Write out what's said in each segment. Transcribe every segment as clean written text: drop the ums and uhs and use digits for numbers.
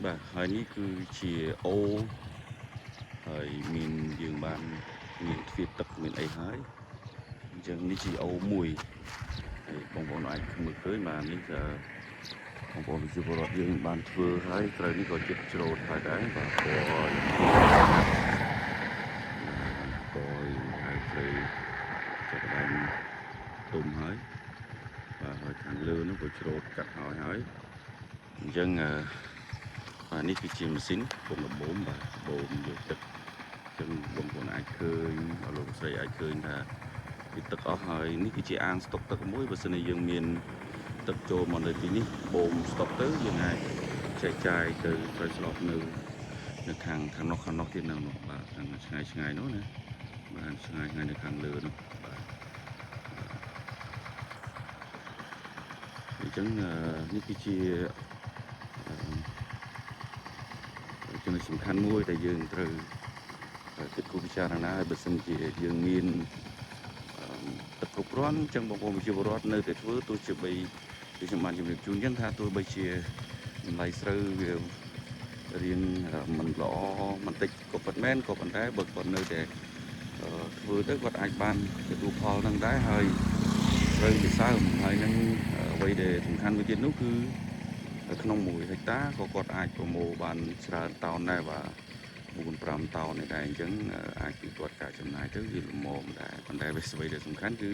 បាទហើយនេះគឺជាអូហើយមានយើងបានមានទ្វារទឹកមានអីហើយអញ្ចឹងនេះជាអូមួយហើយបងប្អូនអាចមើលឃើញបាទនេះគឺបងប្អូនប្រជាពលរដ្ឋយើងបានធ្វើហើយត្រូវនេះក៏ចិត្តច្រូតហើយដែរបាទពណ៌បាទពណ៌ហើយត្រូវចាប់ផ្ដើមទុំហើយបាទហើយខាងលើនោះក៏ច្រូតកាត់ហើយហើយអញ្ចឹងអឺបាទនេះគឺជាម៉ាស៊ីនពុំលបូមបាទបូមយកទឹកអញ្ចឹងបងប្អូនអាចឃើញលោកស្រីអាចឃើញថាគឺទឹកអស់ហើយនេះគឺជាអាងស្តុកទឹកមួយបើសិនជាយើងមានទឹកចូលមកនៅទីនេះបូមស្តុកទៅយើងអាចចែកចាយទៅស្រោចស្រពនៅនៅខាងខាងនោះខាងនោះទៀតនៅនោះបាទខាងឆ្ងាយឆ្ងាយនោះណាបាទឆ្ងាយឆ្ងាយនៅខាងលើនោះបាទបាទអញ្ចឹងនេះគឺជាចំណុចសំខាន់មួយដែលយើងត្រូវគិតគូរពិចារណាឲ្យបើសិនជាយើងមានទឹកគ្រប់គ្រាន់អញ្ចឹងបងប្អូនប្រជាពលរដ្ឋនៅតែធ្វើទោះជាបីដូចខ្ញុំបានជម្រាបជូនអញ្ចឹងថាទោះបីជាតម្លៃស្រូវវារៀងមិនល្អបន្តិចក៏ពិតមែនក៏ប៉ុន្តែបើគាត់នៅតែធ្វើទៅគាត់អាចបានទទួលផលនឹងដែរហើយស្រូវវាសើមហើយនឹងអ្វីដែលសំខាន់មួយទៀតនោះគឺក្នុង1ហិកតាក៏គាត់អាចប្រមូលបានច្រើនតោនដែរបាទ4 5តោននេះដែរអញ្ចឹងអាចពីគាត់ការចំណាយទៅវាល្មមដែរប៉ុន្តែវាស្វីដែលសំខាន់គឺ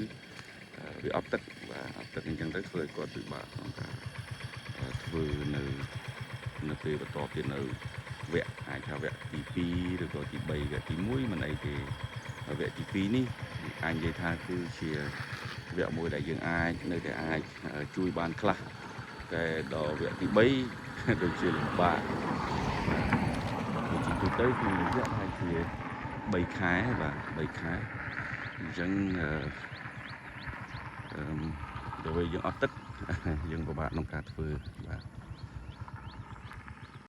វាអត់ទឹកបាទអត់ទឹកអញ្ចឹងទៅធ្វើឲ្យគាត់ពិបាកក្នុងការធ្វើនៅនៅពេលបន្តទៀតនៅវគ្គអាចថាវគ្គទី2ឬក៏ទី3វគ្គទី1មិនអីទេវគ្គទី2នេះអាចនិយាយថាគឺជាវគ្គមួយដែលយើងអាចនៅតែអាចជួយបានខ្លះតែដល់វគ្គទី3ដូចជាលំបាកបាទដូចជាទូទៅក្នុងរយៈប្រហែលជា3ខែបាទ3ខែអញ្ចឹងអឺអឺដល់ពេលយើងអត់ទឹកយើងពិបាកក្នុងការធ្វើបាទ។